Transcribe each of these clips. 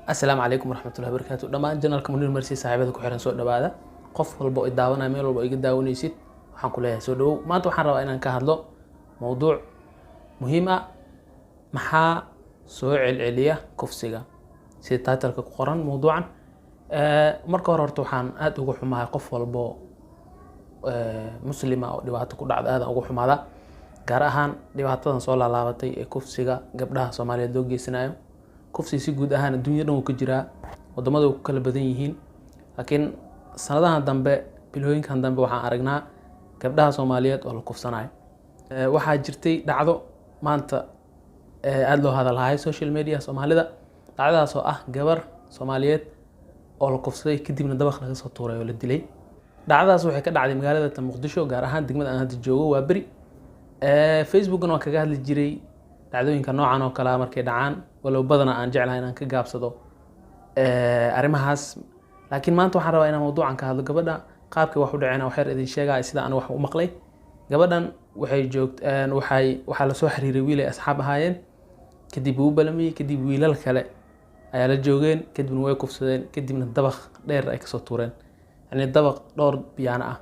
Asalaamu calaykum waraxmatullahi wabarakaatu. Dhammaan channelka Muniir Marsi saaxiibada ku xiran, soo dhawaada. Qof walba oo i daawanaya, meel walba oo iga daawanaysid, waxaan ku leeyahay soo dhawow. Maanta waxaan rabaa inaan ka hadlo mowduuc muhiim ah: maxaa soo celceliya kufsiga, sida titleka ku qoran mowduucan. Marka hore horta waxaan aada uga xumahay qof walbo muslima oo dhibaato ku dhacda, aadaan uga xumaada, gaar ahaan dhibaatadan soo laalaabatay ee kufsiga gabdhaha Soomaaliyeed loo geysanayo. Kufsi si guud ahaan adduunya dhan wuu ka jiraa, wadamada way ku kala badan yihiin, laakiin sanadahan dambe, bilooyinkan dambe, waxaan aragnaa gabdhaha Soomaaliyeed oo la kufsanayo. Waxaa jirtay dhacdo maanta aada loo hadalhayo social media Soomaalida, dhacdadaas oo ah gabar Soomaaliyeed oo la kufsaday, kadibna dabaq laga soo tuuray oo la dilay. Dhacdadaas waxay ka dhacday magaalada Muqdisho, gaar ahaan degmada aan hadda joogo, waa Beri. Facebookna waan kaga hadli jiray dhacdooyinka noocan oo kale ah markay dhacaan, walow badana aan jeclahay inaan ka gaabsado arrimahaas, laakiin maanta waxaan rabaa inaan mawduucan ka hadlo. Gabadha qaabkii wax u dhaceen wax yar idin sheegaya, sida aan wax u maqlay. Gabadhan waxay joogt waxay waxaa lasoo xiriiray wiil ay asxaab ahaayeen, kadib wuu balamiyey, kadib wiilal kale ayaa la joogeen, kadibna way kufsadeen, kadibna dabaq dheer ay kasoo tuureen, yani dabaq dhowr biyaano ah.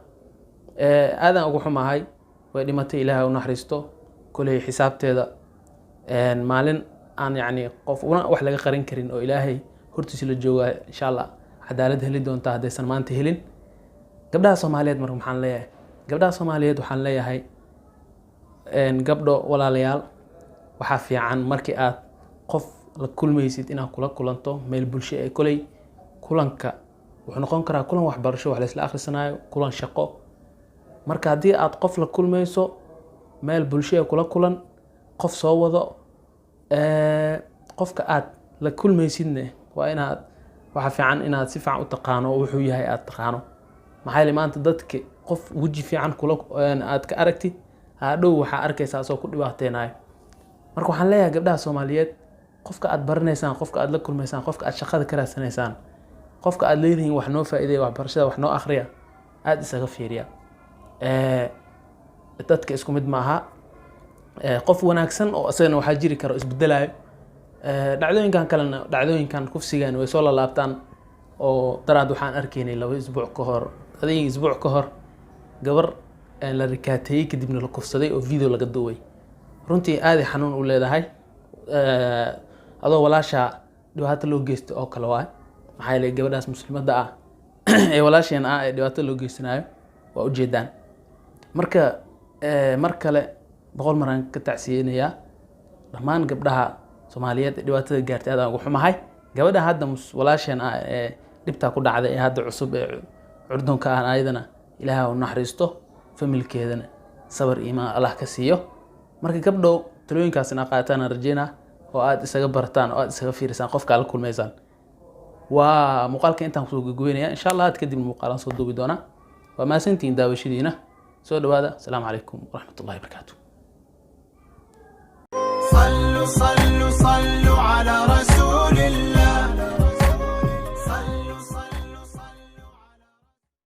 Aadaan ugu xumahay, way dhimatay, Ilaahay u naxariisto. Koley xisaabteeda maalin aan yacni qof una wax laga qarin karin oo Ilaahay hortiisa la jooga, insha Allah cadaalad heli doonta haddaysan maanta helin. Gabdhaha Soomaaliyeed marka maxaan leeyahay? Gabdhaha Soomaaliyeed waxaan leeyahay, gabdho walaalayaal, waxaa fiican markii aad qof la kulmaysid inaad kula kulanto meel bulsho ee koley kulanka wuxuu noqon karaa kulan waxbarasho, wax laisla akhrisanayo, kulan shaqo. Marka haddii aad qof la kulmayso, meel bulsho ee kula kulan, qof soo wado. Qofka aad la kulmaysidne waa inaad, waxaa fiican inaad si fiican u taqaano oo wuxuu yahay aad taqaano. Maxaa yeelay maanta dadka qof weji fiican kula aad ka aragtid, hadhow waxaa arkaysaa asoo ku dhibaateynayo. Marka waxaan leeyahay gabdhaha Soomaaliyeed, qofka aad baranaysaan, qofka aad la kulmaysaan, qofka aad shaqada ka raadsanaysaan, qofka aad leedihiin wax noo faa'iideeya, waxbarashada wax noo akhriya, aada isaga fiiriya. Dadka isku mid maaha. Qof wanaagsan oo isagana waxaa jiri karo isbedelayo. Dhacdooyinkan kalena, dhacdooyinkan kufsigan way soo lalaabtaan, oo daraad waxaan arkaynay 2 isbuuc ka hor, adiga isbuuc ka hor, gabar la rikaateeyey, kadibna la kufsaday oo video laga duubay. Runtii aaday xanuun u leedahay, adoo walaasha dhibaato loo geysto oo kale waay. Maxaa yeelay gabadhaas muslimadda ah ee walaasheen ah ee dhibaato loo geysanayo waa ujeedaan. Marka mar kale 100 mar aan ka tacsiyeynayaa dhammaan gabdhaha Soomaaliyeed ee dhibaatada gaartay, aad aan ugu xumahay. Gabadha hadda walaasheen ah ee dhibtaa ku dhacday ee hadda cusub ee curdunka ah, ayadana Ilaaha u naxariisto, familkeedana sabar iimaan Allah ka siiyo. Marka gabdhow, talooyinkaas ina qaataan aan rajeynaa, oo aad isaga barataan oo aad isaga fiirisaan qofka aad la kulmaysaan. Waa muuqaalka intaan kusoo gabagabeynaya. Insha Allah had kadib muuqaalaan soo duubi doonaa. Waa mahadsantihiin daawashadiina. Soo dhawaada. Asalaamu calaykum waraxmatullahi wabarakaatu. صلوا صلوا.